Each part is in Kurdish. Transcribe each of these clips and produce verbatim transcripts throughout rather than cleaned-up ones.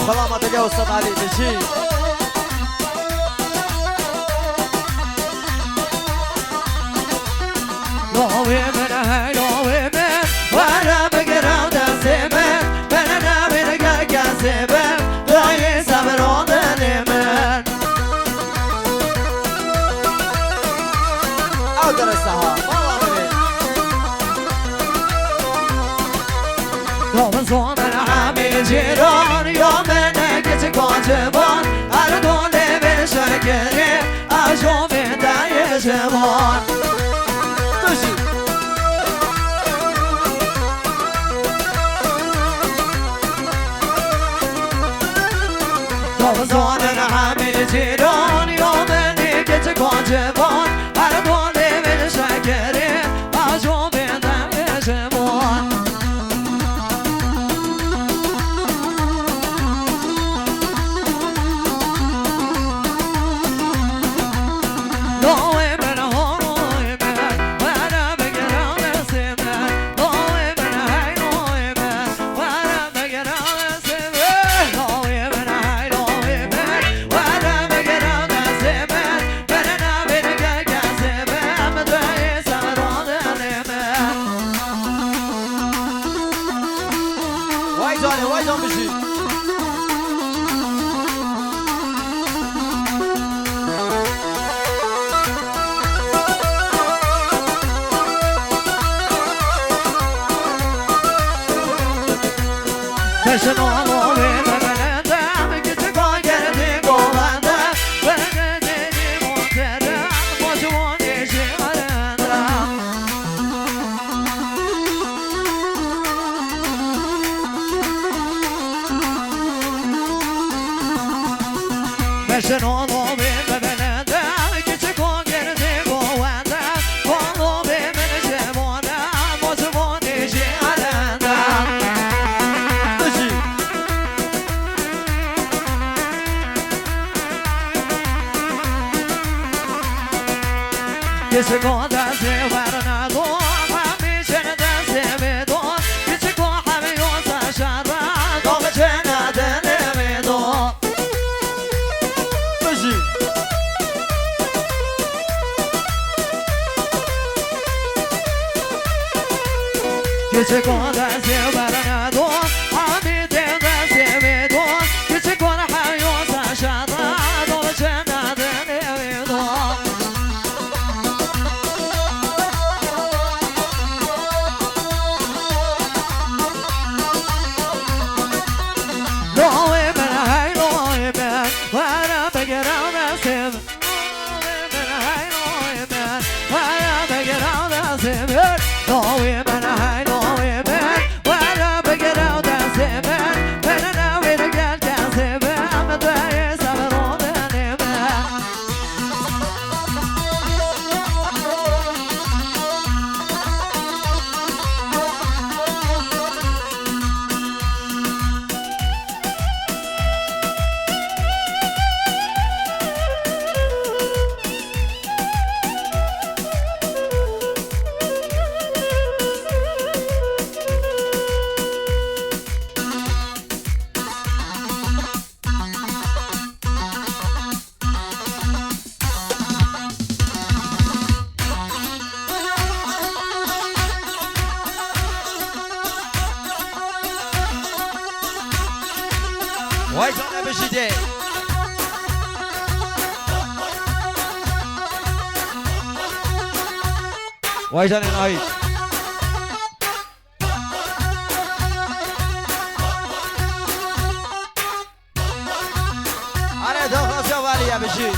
Selamet Eliya Ustad Ali Dişi. Lawê min, hey lawê min, were bigire destê min, min nabîne gel kesê min, dayê seviran dilê min. Ew dereste ha, mala min ê. Ya min zon min hemî cîran, ya min kiçik civan, her dolê vê şekirê, ez jo vê te yê civan. Tu jî. Zonin hemî cîran, ya min kiçik civan, her dolê vê şekirê, ez jo vê te yê civan. Vay canê, vay can bijî. Beşin oğlu bir bebelende, küçük o geldi govende, bebeleni montere, kocuğun işi arende. Beşin oğlu bin bebelende, küçük o girdi bu wende, oğlu bin beni cemone, mocumon işi arende. Küçük o destê werne do, hemî çin destê wê do. Küçük o hemî o saşara, do biçine dilê wê do. Bijî. Küçük o destê werne do, hemî tê destê wê do. Küçük o hemî o saşara, do biçine dilê wê do. Vay canê bijî dê. Vay canê nahî. Are daxwaziya valî ye bijî.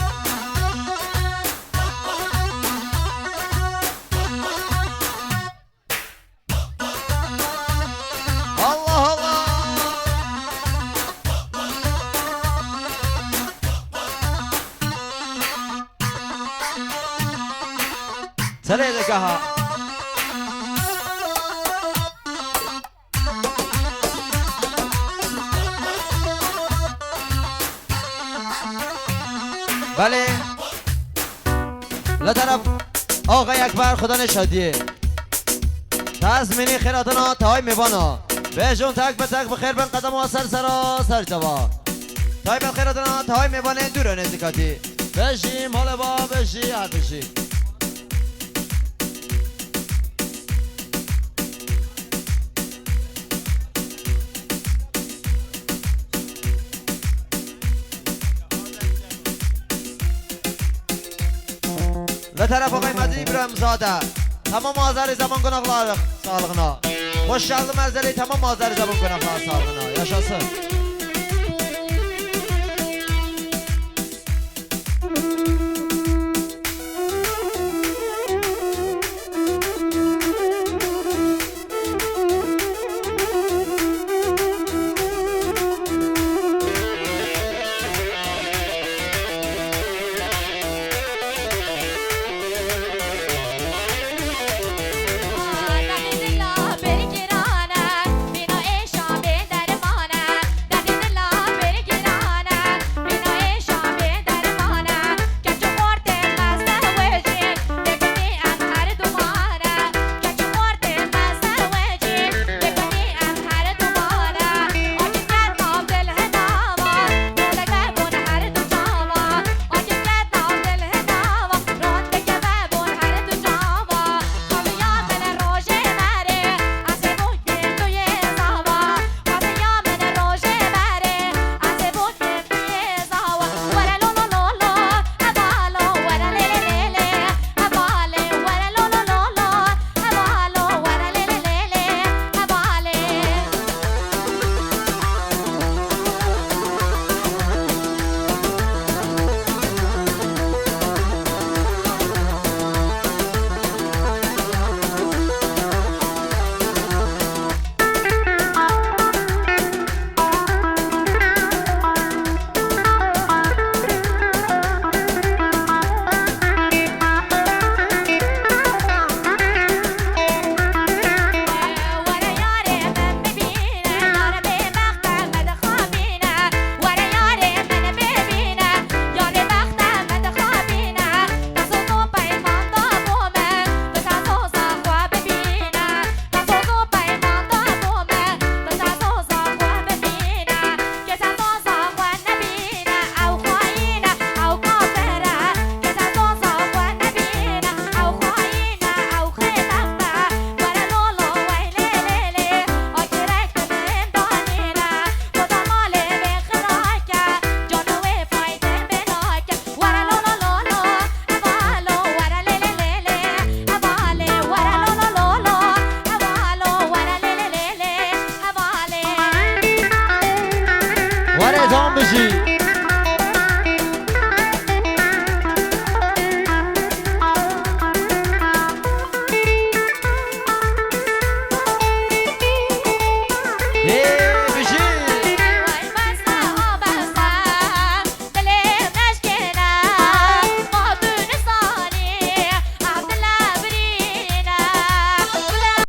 Allah Allah. Serê dike ha. Belê. Li teref Axa Ekber, Xudanê şadiyê. Tezmînî xêratina taway mêvana. Bejin tek bi tek bi xêr bin, qedema ser sera ser çava. Taybet xêra dina, tay mêvanên dûr û nêzîkatî. Bejî malê va, bejî her bijî. Li terefa Qeymetî Îbrahîmzade. Tamam Azerî zeman gunaklar sağlığına. Hoş geldin Erzeli, tamam Azerî zeman gunaklar sağlığına. Yaşasın. Were can bijî.